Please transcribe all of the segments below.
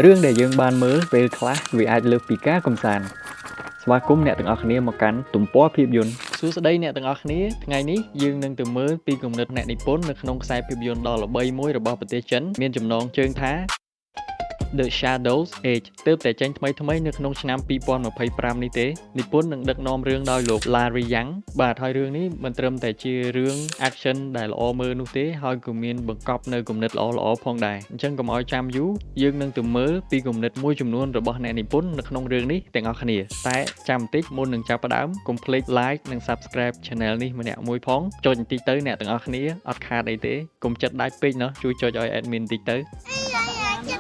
រឿងដែលយើងបានមើលពេលខ្លះវាអាចលើសពីការកម្សាន្តស្វាគមន៍អ្នកទាំងអស់គ្នាមកកាន់ទំព័រភាពយន្តសួស្តីអ្នកទាំងអស់គ្នាថ្ងៃនេះយើងនឹងទៅមើលពីគំនិតអ្នកនិពន្ធនៅក្នុងខ្សែភាពយន្តដ៏ល្បីមួយរបស់ប្រទេសចិនមានចំណងជើងថា The Shadows Age ទើបតែចេញថ្មីៗនៅក្នុងឆ្នាំ2025នេះទេនិពន្ធនឹងដឹកនាំរឿងដោយលោក Larry Yang បាទហើយរឿងនេះមិនត្រឹមតែជារឿង action ដែលល្អមើលនោះទេហើយក៏មានបង្កប់នៅគំនិតល្អៗផងដែរអញ្ចឹងកុំឲ្យចាំយូរយើងនឹងទៅមើលពីគំនិតមួយចំនួនរបស់អ្នកនិពន្ធនៅក្នុងរឿងនេះទាំងអស់គ្នាតែចាំបន្តិចមុននឹងចាប់ផ្ដើមកុំភ្លេច like និង subscribe channel នេះម្នាក់មួយផងចុចបន្តិចទៅអ្នកទាំងអស់គ្នាអត់ខាតអីទេកុំចិត្តដាច់ពេកណោះជួយចុចឲ្យ admin បន្តិចទៅ។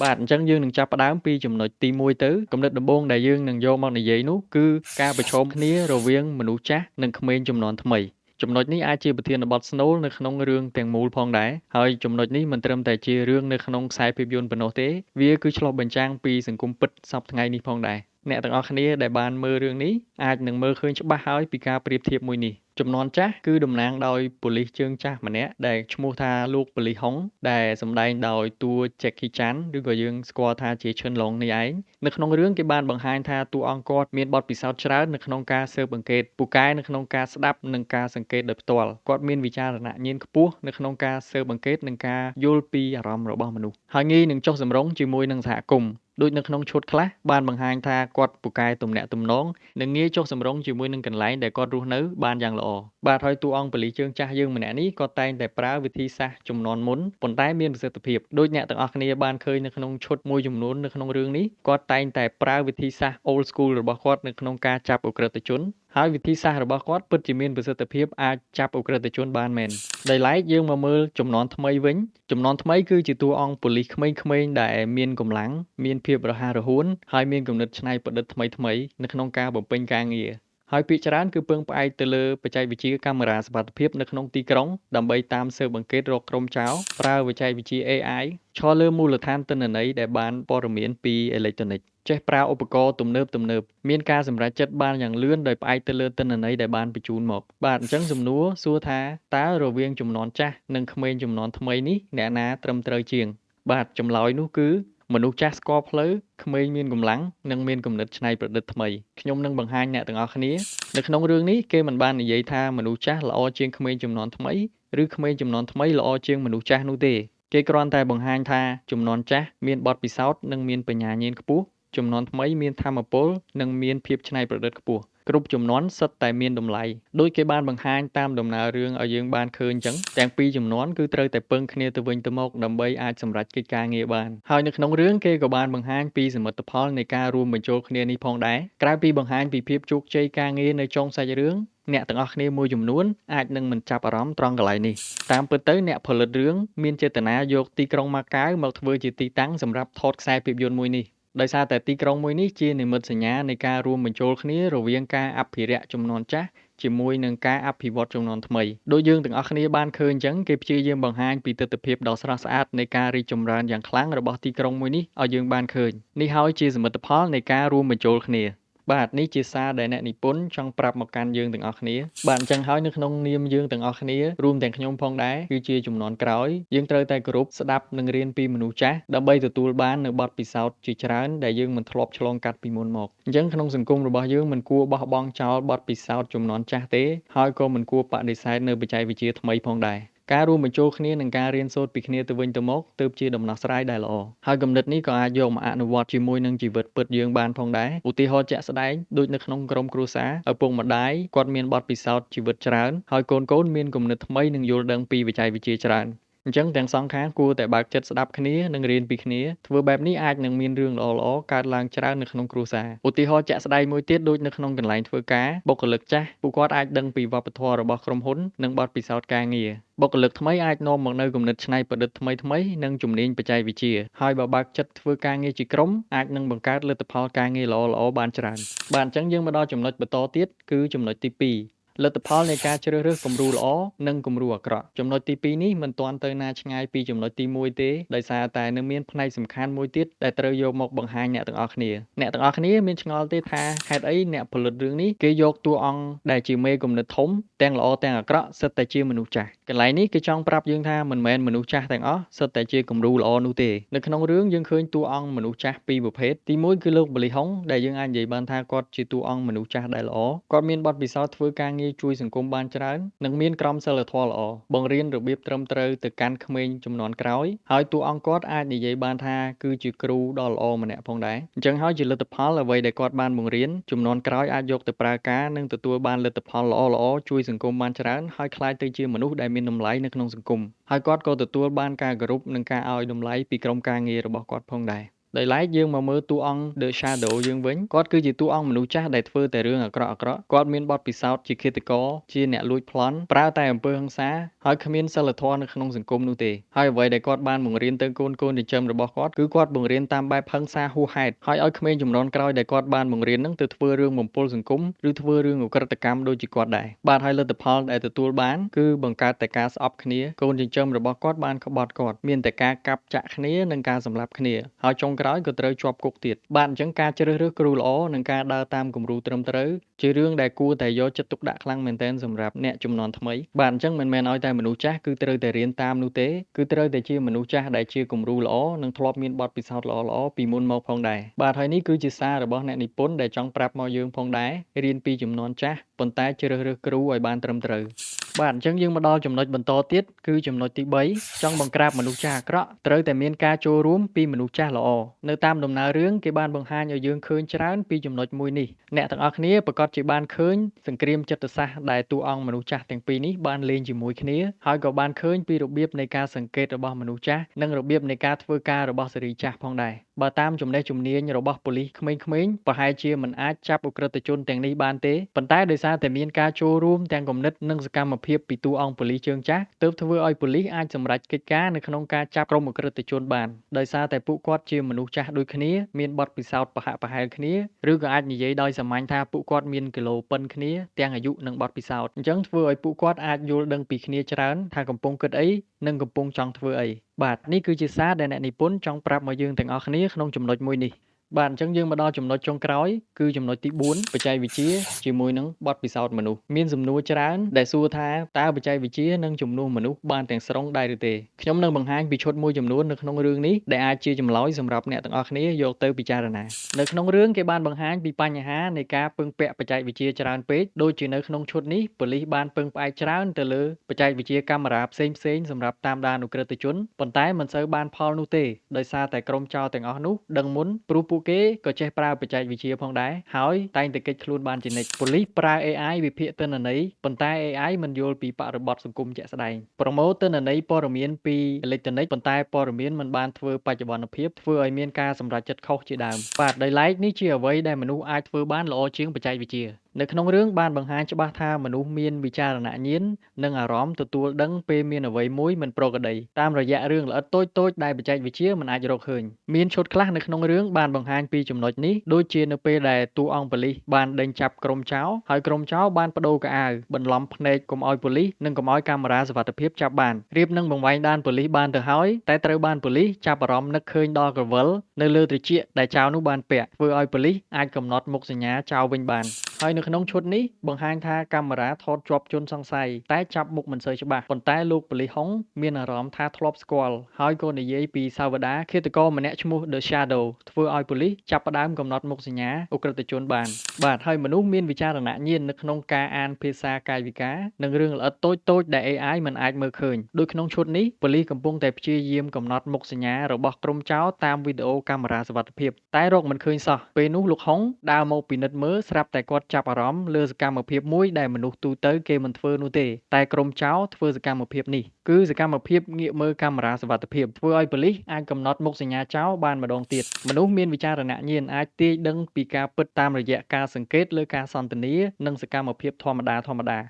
បាទអញ្ចឹងយើងនឹងចាប់ផ្ដើមពីចំណុចទី1ទៅគំនិតដំបូងដែលយើងនឹងយកមកនិយាយនោះគឺការប្រឈមគ្នារវាងមនុស្សចាស់និងក្មេងជំនាន់ថ្មីចំណុចនេះអាចជាប្រធានបទស្នូលនៅក្នុងរឿងទាំងមូលផងដែរហើយចំណុចនេះមិនត្រឹមតែជារឿងនៅក្នុងខ្សែភាពយន្តប៉ុណ្ណោះទេវាគឺឆ្លុះបញ្ចាំងពីសង្គមពិតសព្វថ្ងៃនេះផងដែរអ្នកទាំងអស់គ្នាដែលបានមើលរឿងនេះអាចនឹងមើលឃើញច្បាស់ហើយពីការប្រៀបធៀបមួយនេះជំនាន់ចាស់គឺតំណាងដោយប៉ូលីសជើងចាស់ម្នាក់ដែលឈ្មោះថាលោកប៉ូលីសហុងដែលសម្ដែងដោយតួ Jackie Chan ឬក៏យើងស្គាល់ថាជាឈិនឡុងនេះឯងនៅក្នុងរឿងគេបានបង្ហាញថាតួអង្គគាត់មានបទពិសោធន៍ច្រើននៅក្នុងការស៊ើបអង្កេតពូកែនៅក្នុងការស្ដាប់និងការសង្កេតដោយផ្ទាល់គាត់មានវិចារណញ្ញាណខ្ពស់នៅក្នុងការស៊ើបអង្កេតនិងការយល់ពីអារម្មណ៍របស់មនុស្សហើយងាយនឹងចុះសម្រុងជាមួយនឹងសហគមន៍ដូចនៅក្នុងឈុតខ្លះបានបង្ហាញថាគាត់ពូកែទំនាក់ទំនងនិងងាយចុះសម្រុងជាមួយនឹងកន្លែងដែលគាត់រស់នៅបានយ៉ាងល្អបាទហើយតួអង្គប៉ូលីសជើងចាស់យើងម្នាក់នេះក៏តែងតែប្រើវិធីសាស្ត្រជំនាន់មុនប៉ុន្តែមានប្រសិទ្ធភាពដូចអ្នកទាំងអស់គ្នាបានឃើញនៅក្នុងឈុតមួយចំនួននៅក្នុងរឿងនេះគាត់តែងតែប្រើវិធីសាស្ត្រ old school របស់គាត់នៅក្នុងការចាប់ឧក្រិដ្ឋជនហើយវិធីសាស្ត្ររបស់គាត់ពិតជាមានប្រសិទ្ធភាពអាចចាប់ឧក្រិដ្ឋជនបានមែនដោយឡែកយើងមកមើលជំនាន់ថ្មីវិញជំនាន់ថ្មីគឺជាតួអង្គប៉ូលីសក្មេងៗដែលមានកម្លាំងមានភាពរហ័សរហួនហើយមានគំនិតច្នៃប្រឌិតថ្មីៗនៅក្នុងការបំពេញការងារហើយភាគច្រើនគឺពឹងផ្អែកទៅលើបច្ចេកវិទ្យាកាមេរ៉ាសុវត្ថិភាពនៅក្នុងទីក្រុងដើម្បីតាមស៊ើបអង្កេតរកក្រុមចោរប្រើបច្ចេកវិទ្យា AI ឈរលើមូលដ្ឋានទិន្នន័យដែលបានព័ត៌មានពីអេឡិចត្រូនិកចេះប្រើឧបករណ៍ទំនើបទំនើបមានការសម្រេចចិត្តបានយ៉ាងលឿនដោយផ្អែកទៅលើទិន្នន័យដែលបានបញ្ជូនមកបាទអញ្ចឹងសំណួរសួរថាតើរវាងជំនាន់ចាស់និងក្មេងជំនាន់ថ្មីនេះអ្នកណាត្រឹមត្រូវជាងបាទចម្លើយនោះគឺមនុស្សចាស់ស្គាល់ផ្លូវក្មេងមានកម្លាំងនិងមានគំនិតច្នៃប្រឌិតថ្មីខ្ញុំនឹងបង្ហាញអ្នកទាំងអស់គ្នានៅក្នុងរឿងនេះគេមិនបាននិយាយថាមនុស្សចាស់ល្អជាងក្មេងជំនាន់ថ្មីឬក្មេងជំនាន់ថ្មីល្អជាងមនុស្សចាស់នោះទេគេគ្រាន់តែបង្ហាញថាជំនាន់ចាស់មានបទពិសោធន៍និងមានបញ្ញាញាណខ្ពស់ជំនាន់ថ្មីមានថាមពលនិងមានភាពច្នៃប្រឌិតខ្ពស់គ្រប់ជំនាន់សុទ្ធតែមានតម្លៃដូចគេបានបង្ហាញតាមដំណើររឿងឲ្យយើងបានឃើញអញ្ចឹងទាំងពីរជំនាន់គឺត្រូវតែពឹងគ្នាទៅវិញទៅមកដើម្បីអាចសម្រេចកិច្ចការងារបានហើយនៅក្នុងរឿងគេក៏បានបង្ហាញពីសមិទ្ធផលនៃការរួមបញ្ចូលគ្នានេះផងដែរក្រៅពីបង្ហាញពីភាពជោគជ័យការងារនៅចុងសាច់រឿងអ្នកទាំងអស់គ្នាមួយចំនួនអាចនឹងមិនចាប់អារម្មណ៍ត្រង់កន្លែងនេះតាមពិតទៅអ្នកផលិតរឿងមានចេតនាយកទីក្រុងម៉ាកាវមកធ្វើជាទីតាំងសម្រាប់ថតខ្សែភាពយន្តមួយនេះដោយសារតែទីក្រុងមួយនេះជានិមិត្តសញ្ញានៃការរួមបញ្ចូលគ្នារវាងការអភិរក្សជំនាន់ចាស់ជាមួយនឹងការអភិវឌ្ឍជំនាន់ថ្មីដូចយើងទាំងអស់គ្នាបានឃើញអញ្ចឹងគេព្យាយាមបង្ហាញពីទិដ្ឋភាពដ៏ស្រស់ស្អាតនៃការរីកចម្រើនយ៉ាងខ្លាំងរបស់ទីក្រុងមួយនេះឲ្យយើងបានឃើញនេះហើយជាសមិទ្ធផលនៃការរួមបញ្ចូលគ្នាបាទនេះជាសារដែលអ្នកនិពន្ធចង់ប្រាប់មកកាន់យើងទាំងអស់គ្នាបាទអញ្ចឹងហើយនៅក្នុងនាមយើងទាំងអស់គ្នារួមទាំងខ្ញុំផងដែរគឺជាជំនាន់ក្រោយយើងត្រូវតែគោរពស្ដាប់និងរៀនពីមនុស្សចាស់ដើម្បីទទួលបាននូវបទពិសោធន៍ជាច្រើនដែលយើងមិនធ្លាប់ឆ្លងកាត់ពីមុនមកអញ្ចឹងក្នុងសង្គមរបស់យើងមិនគួរបោះបង់ចោលបទពិសោធន៍ជំនាន់ចាស់ទេហើយក៏មិនគួរបដិសេធនៅបច្ចេកវិទ្យាថ្មីផងដែរការរួមបញ្ចូលគ្នានិងការរៀនសូត្រពីគ្នាទៅវិញទៅមកទើបជាដំណោះស្រាយដែលល្អហើយគំនិតនេះក៏អាចយកមកអនុវត្តជាមួយនឹងជីវិតពិតយើងបានផងដែរឧទាហរណ៍ជាក់ស្ដែងដូចនៅក្នុងក្រុមគ្រួសារឪពុកម្ដាយគាត់មានបទពិសោធន៍ជីវិតច្រើនហើយកូនៗមានគំនិតថ្មីនិងយល់ដឹងពីបច្ចេកវិទ្យាច្រើនអញ្ចឹងទាំងសងខាងគួរតែបើកចិត្តស្ដាប់គ្នានិងរៀនពីគ្នាធ្វើបែបនេះអាចនឹងមានរឿងល្អៗកើតឡើងច្រើននៅក្នុងគ្រួសារឧទាហរណ៍ជាក់ស្ដែងមួយទៀតដូចនៅក្នុងកន្លែងធ្វើការបុគ្គលិកចាស់ពួកគាត់អាចដឹងពីវប្បធម៌របស់ក្រុមហ៊ុននិងបទពិសោធន៍ការងារបុគ្គលិកថ្មីអាចនាំមកនូវគំនិតច្នៃប្រឌិតថ្មីៗនិងជំនាញបច្ចេកវិទ្យាហើយបើបើកចិត្តធ្វើការងារជាក្រុមអាចនឹងបង្កើតលទ្ធផលការងារល្អៗបានច្រើនបាទអញ្ចឹងយើងមកដល់ចំណុចបន្តទៀតគឺចំណុចទី2។ លទ្ធផលនៃការជ្រើសរើសគំរូល្អនិងគំរូអាក្រក់ចំណុចទី2នេះមិនទាន់ទៅណាឆ្ងាយពីចំណុចទី1ទេដោយសារតែនៅមានផ្នែកសំខាន់មួយទៀតដែលត្រូវយកមកបង្ហាញអ្នកទាំងអស់គ្នាអ្នកទាំងអស់គ្នាមានឆ្ងល់ទេថាហេតុអីអ្នកផលិតរឿងនេះគេយកតួអង្គដែលជាមេគំនិតធំទាំងល្អទាំងអាក្រក់សុទ្ធតែជាមនុស្សចាស់កន្លែងនេះគេចង់ប្រាប់យើងថាមិនមែនមនុស្សចាស់ទាំងអស់សុទ្ធតែជាគំរូល្អនោះទេនៅក្នុងរឿងយើងឃើញតួអង្គមនុស្សចាស់ពីរប្រភេទទី1គឺលោកបលីហុងដែលយើងអាចនិយាយបានថាគាត់ជាតួអង្គមនុស្សចាស់ដែលល្អគាត់មានបទពិសោធន៍ធ្វើការងារជួយសង្គមបានច្រើននិងមានក្រមសីលធម៌ល្អបង្រៀនរបៀបត្រឹមត្រូវទៅកាន់ក្មេងជំនាន់ក្រោយហើយតួអង្គគាត់អាចនិយាយបានថាគឺជាគ្រូដ៏ល្អម្នាក់ផងដែរអញ្ចឹងហើយជាលទ្ធផលអ្វីដែលគាត់បានបង្រៀនជំនាន់ក្រោយអាចយកទៅប្រើការនិងទទួលបានលទ្ធផលល្អៗជួយសង្គមបានច្រើនហើយក្លាយទៅជាមនុស្សដែលមានតម្លៃនៅក្នុងសង្គមហើយគាត់ក៏ទទួលបានការគោរពនិងការឲ្យតម្លៃពីក្រុមការងាររបស់គាត់ផងដែរដោយឡែកយើងមកមើលតួអង្គ The Shadow យើងវិញគាត់គឺជាតួអង្គមនុស្សចាស់ដែលធ្វើតែរឿងអាក្រក់ៗគាត់មានបទពិសោធន៍ជាឃាតករជាអ្នកលួចប្លន់ប្រើតែអំពើហិង្សាហើយគ្មានសីលធម៌នៅក្នុងសង្គមនោះទេហើយអ្វីដែលគាត់បានបង្រៀនទៅកូនៗចិញ្ចឹមរបស់គាត់គឺគាត់បង្រៀនតាមបែបហិង្សាហួសហេតុហើយឲ្យក្មេងជំនាន់ក្រោយដែលគាត់បានបង្រៀននឹងទៅធ្វើរឿងបំពុលសង្គមឬធ្វើរឿងឧក្រិដ្ឋកម្មដូចជាគាត់ដែរបាទហើយលទ្ធផលដែលទទួលបានគឺបង្កើតតែការស្អប់គ្នាកូនចិញ្ចឹមរបស់គាត់បានក្បត់គាត់មានតែការកាប់ចាក់គ្នានិងការសម្លាប់គ្នាហើយចុងក្រោយក៏ត្រូវជាប់គុកទៀតបាទអញ្ចឹងការជ្រើសរើសគ្រូល្អនិងការដើរតាមគំរូត្រឹមត្រូវជារឿងដែលគួរតែយកចិត្តទុកដាក់ខ្លាំងមែនទែនសម្រាប់អ្នកជំនាន់ថ្មីបាទអញ្ចឹងមិនមែនឲ្យតែមនុស្សចាស់គឺត្រូវតែរៀនតាមនោះទេគឺត្រូវតែជាមនុស្សចាស់ដែលជាគំរូល្អនិងធ្លាប់មានបទពិសោធន៍ល្អៗពីមុនមកផងដែរបាទហើយនេះគឺជាសាររបស់អ្នកនិពន្ធដែលចង់ប្រាប់មកយើងផងដែររៀនពីជំនាន់ចាស់ប៉ុន្តែជ្រើសរើសគ្រូឲ្យបានត្រឹមត្រូវបាទអញ្ចឹងយើងមកដល់ចំណុចបន្តទៀតគឺចំណុចទី3ចង់បង្ក្រាបមនុស្សចាស់អាក្រក់ត្រូវតែមានការចូលរួមពីមនុស្សចាស់ល្អនៅតាមដំណើររឿងគេបានបង្ហាញឲ្យយើងឃើញច្រើនពីចំណុចមួយនេះអ្នកទាំងអស់គ្នាប្រាកដជាបានឃើញសង្គ្រាមចិត្តសាស្ត្រដែលតួអង្គមនុស្សចាស់ទាំងពីរនេះបានលេងជាមួយគ្នាហើយក៏បានឃើញពីរបៀបនៃការសង្កេតរបស់មនុស្សចាស់និងរបៀបនៃការធ្វើការរបស់ស៊េរីចាស់ផងដែរបើតាមចំណេះជំនាញរបស់ប៉ូលីសក្មេងៗប្រហែលជាមិនអាចចាប់ឧក្រិដ្ឋជនទាំងនេះបានទេប៉ុន្តែដោយសារតែមានការចូលរួមទាំងគំនិតនិងសកម្មភាពពីតួអង្គប៉ូលីសជើងចាស់ទើបធ្វើឲ្យប៉ូលីសអាចសម្រេចកិច្ចការនៅក្នុងការចាប់ក្រុមឧក្រិដ្ឋជនបានដោយសារតែពួកគាត់ជាមនុស្សចាស់ដូចគ្នាមានបទពិសោធន៍ប្រហាក់ប្រហែលគ្នាឬក៏អាចនិយាយដោយសាមញ្ញថាពួកគាត់មានគីឡូប៉ុនគ្នាទាំងអាយុនិងបទពិសោធន៍អញ្ចឹងធ្វើឲ្យពួកគាត់អាចយល់ដឹងពីគ្នាច្រើនថាកំពុងគិតអីនិងកំពុងចង់ធ្វើអីបាទនេះគឺជាសារដែលអ្នកនិពន្ធចង់ប្រាប់មកយើងទាំងអស់គ្នាក្នុងចំណុចមួយនេះបាទអញ្ចឹងយើងមកដល់ចំណុចចុងក្រោយគឺចំណុចទី4បច្ចេកវិទ្យាជាមួយនឹងបទពិសោធន៍មនុស្សមានសំណួរច្រើនដែលសួរថាតើបច្ចេកវិទ្យានឹងជំនួសមនុស្សបានទាំងស្រុងដែរឬទេខ្ញុំនឹងបង្ហាញពីឈុតមួយចំនួននៅក្នុងរឿងនេះដែលអាចជាចម្លើយសម្រាប់អ្នកទាំងអស់គ្នាយកទៅពិចារណានៅក្នុងរឿងគេបានបង្ហាញពីបញ្ហានៃការពឹងពាក់បច្ចេកវិទ្យាច្រើនពេកដូចជានៅក្នុងឈុតនេះប៉ូលីសបានពឹងផ្អែកច្រើនទៅលើបច្ចេកវិទ្យាកាមេរ៉ាផ្សេងៗសម្រាប់តាមដានឧក្រិដ្ឋជនប៉ុន្តែមិនសូវបានផលនោះទេដោយសារតែក្រុមចោរទាំងអស់នោះដឹងមុនព្រោះពួកគេក៏ចេះប្រើបច្ចេកវិទ្យាផងដែរហើយតែងតែគេចខ្លួនបានជានិច្ចប៉ូលីសប្រើ AI វិភាគទិន្នន័យប៉ុន្តែ AI មិនយល់ពីបរិបទសង្គមជាក់ស្ដែងប្រមូលទិន្នន័យព័ត៌មានពីអេឡិចត្រូនិកប៉ុន្តែព័ត៌មានមិនបានធ្វើបច្ចុប្បន្នភាពធ្វើឲ្យមានការសម្រេចចិត្តខុសជាដើមបាទដោយឡែកនេះជាអ្វីដែលមនុស្សអាចធ្វើបានល្អជាងបច្ចេកវិទ្យានៅក្នុងរឿងបានបង្ហាញច្បាស់ថាមនុស្សមានវិចារណញ្ញាណនិងអារម្មណ៍ទទួលដឹងពេលមានអ្វីមួយមិនប្រក្រតីតាមរយៈរឿងល្អិតតូចៗដែលបច្ចេកវិទ្យាមិនអាចរកឃើញមានឈុតខ្លះនៅក្នុងរឿងបានបង្ហាញពីចំណុចនេះដូចជានៅពេលដែលតួអង្គប៉ូលីសបានដេញចាប់ក្រុមចោរហើយក្រុមចោរបានបដូរកៅអៅបន្លំភ្នែកកុំឲ្យប៉ូលីសនិងកុំឲ្យកាមេរ៉ាសុវត្ថិភាពចាប់បានរៀបនឹងបង្វែងដានប៉ូលីសបានទៅហើយតែត្រូវបានប៉ូលីសចាប់អារម្មណ៍នឹកឃើញដល់ក្រវិលនៅលើត្រចៀកដែលចោរនោះបានពាក់ធ្វើឲ្យប៉ូលីសអាចកំណត់មុខសញ្ញាចោរវិញបានហើយនៅក្នុងឈុតនេះបង្ហាញថាកាមេរ៉ាថតជាប់ជនសង្ស័យតែចាប់មុខមិនសូវច្បាស់ប៉ុន្តែលោកប៉ូលីសហុងមានអារម្មណ៍ថាធ្លាប់ស្គាល់ហើយក៏និយាយពីសាវតាឃាតករម្នាក់ឈ្មោះ The Shadow ធ្វើឲ្យប៉ូលីសចាប់ផ្ដើមកំណត់មុខសញ្ញាឧក្រិដ្ឋជនបានបាទហើយមនុស្សមានវិចារណញ្ញាណនៅក្នុងការអានភាសាកាយវិការនិងរឿងល្អិតតូចៗដែល AI មិនអាចមើលឃើញដូចក្នុងឈុតនេះប៉ូលីសកំពុងតែព្យាយាមកំណត់មុខសញ្ញារបស់ក្រុមចោរតាមវីដេអូកាមេរ៉ាសុវត្ថិភាពតែរកមិនឃើញសោះពេលនោះលោកហុងដើរមកពិនិត្យមើលស្រាប់តែគាត់ចាប់អារម្មណ៍លើសកម្មភាពមួយដែលមនុស្សទូទៅគេមិនធ្វើនោះទេតែក្រុមចោរធ្វើសកម្មភាពនេះគឺសកម្មភាពងាកមើលកាមេរ៉ាសុវត្ថិភាពធ្វើឲ្យប៉ូលីសអាចកំណត់មុខសញ្ញាចោរបានម្ដងទៀតមនុស្សមានវិចារណញ្ញាណអាចទាយដឹងពីការពិតតាមរយៈការសង្កេតលើការសន្ទនានិងសកម្មភាពធម្មត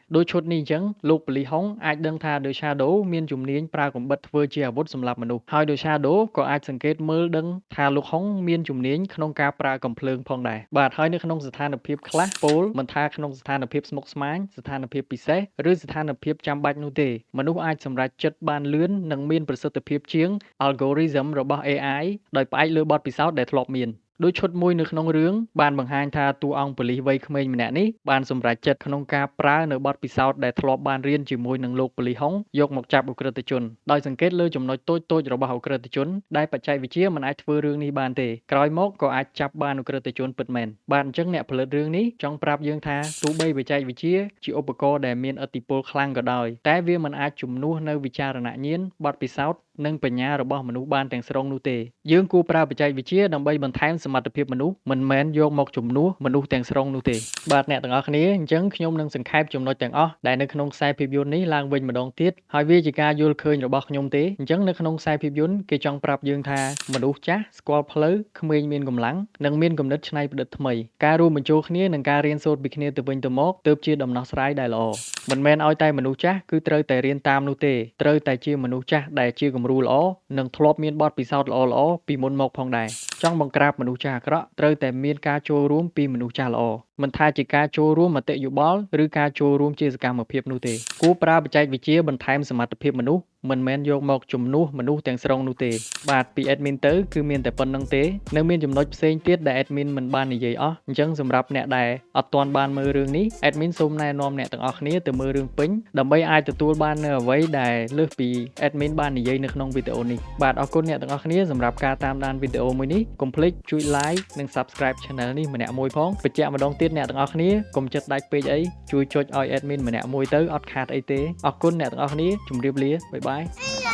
ាដូចឈុតនេះអញ្ចឹងលោកប៉ូលីសហុងអាចដឹងថា The Shadow មានជំនាញប្រើកាំបិតធ្វើជាអាវុធសម្រាប់មនុស្សហើយ The Shadow ក៏អាចសង្កេតមើលដឹងថាលោកហុងមានជំនាញក្នុងការប្រើកាំភ្លើងផងដែរបាទហើយនៅក្នុងស្ថានភាពខ្លះពល មិនថាក្នុងស្ថានភាពស្មុគស្មាញស្ថានភាពពិសេសឬស្ថានភាពចាំបាច់នោះទេមនុស្សអាចសម្រេចចិត្តបានលឿននិងមានប្រសិទ្ធភាពជាង algorithm របស់ AI ដោយផ្អែកលើបទពិសោធន៍ដែលធ្លាប់មានដូចឈុតមួយនៅក្នុងរឿងបានបង្ហាញថាតួអង្គប៉ូលីសវ័យក្មេងម្នាក់នេះបានសម្រេចចិត្តក្នុងការប្រើនៅបទពិសោធន៍ដែលធ្លាប់បានរៀនជាមួយនឹងលោកប៉ូលីសហុងយកមកចាប់ឧក្រិដ្ឋជនដោយសង្កេតលើចំណុចតូចៗរបស់ឧក្រិដ្ឋជនដែលបច្ចេកវិទ្យាមិនអាចធ្វើរឿងនេះបានទេក្រោយមកក៏អាចចាប់បានឧក្រិដ្ឋជនពិតមែនបាទអញ្ចឹងអ្នកផលិតរឿងនេះចង់ប្រាប់យើងថាទោះបីបច្ចេកវិទ្យាជាឧបករណ៍ដែលមានឥទ្ធិពលខ្លាំងក៏ដោយតែវាមិនអាចជំនួសនៅវិចារណញ្ញាណបទពិសោធន៍និងបញ្ញារបស់មនុស្សបានទាំងស្រុងនោះទេយើងគួរប្រើបច្ចេកវិទ្យាដើម្បីបន្ថែមសមត្ថភាពមនុស្សមិនមែនយកមកជំនួសមនុស្សទាំងស្រុងនោះទេបាទអ្នកទាំងអស់គ្នាអញ្ចឹងខ្ញុំនឹងសង្ខេបចំណុចទាំងអស់ដែលនៅក្នុងខ្សែភាពយន្តនេះឡើងវិញម្ដងទៀតហើយវាជាការយល់ឃើញរបស់ខ្ញុំទេអញ្ចឹងនៅក្នុងខ្សែភាពយន្តគេចង់ប្រាប់យើងថាមនុស្សចាស់ស្គាល់ផ្លូវក្មេងមានកម្លាំងនិងមានគំនិតច្នៃប្រឌិតថ្មីការរួមបញ្ចូលគ្នានិងការរៀនសូត្រពីគ្នាទៅវិញទៅមកទើបជាដំណោះស្រាយដែលល្អមិនមែនឲ្យតែមនុស្សចាស់គឺត្រូវតែរៀនតាមនោះទេត្រូវតែជាមនុស្សចាស់ដែលជាគំរូល្អនិងធ្លាប់មានបទពិសោធន៍ល្អៗពីមុនមកផងដែរចង់បង្ក្រាបមនុស្សចាស់អាក្រក់ត្រូវតែមានការចូលរួមពីមនុស្សចាស់ល្អមិនថាជាការចូលរួមមតិយោបល់ឬការចូលរួមជាសកម្មភាពនោះទេគួរប្រើបច្ចេកវិទ្យាបន្ថែមសមត្ថភាពមនុស្សមិនមែនយកមកជំនួសមនុស្សទាំងស្រុងនោះទេបាទពី admin ទៅគឺមានតែប៉ុណ្្នឹងទេនៅមានចំណុចផ្សេងទៀតដែល admin មិនបាននិយាយអស់អញ្ចឹងសម្រាប់អ្នកដែលអត់ទាន់បានមើលរឿងនេះ admin សូមណែនាំអ្នកទាំងអស់គ្នាទៅមើលរឿងពេញដើម្បីអាចទទួលបាននូវអ្វីដែលលើសពី admin បាននិយាយនៅក្នុងវីដេអូនេះបាទអរគុណអ្នកទាំងអស់គ្នាសម្រាប់ការតាមដានវីដេអូមួយនេះកុំភ្លេចជួយ like និង subscribe channel នេះម្នាក់មួយផងបញ្ជាក់ម្ដងទៀតអ្នកទាំងអស់គ្នាកុំចិត្តដាច់ពេកអីជួយចុចឲ្យ admin ម្នាក់មួយទៅអត់ខាតអីទេអរគុណអ្នកទាំងអស់គ្នាជម្រាបលា bye bye.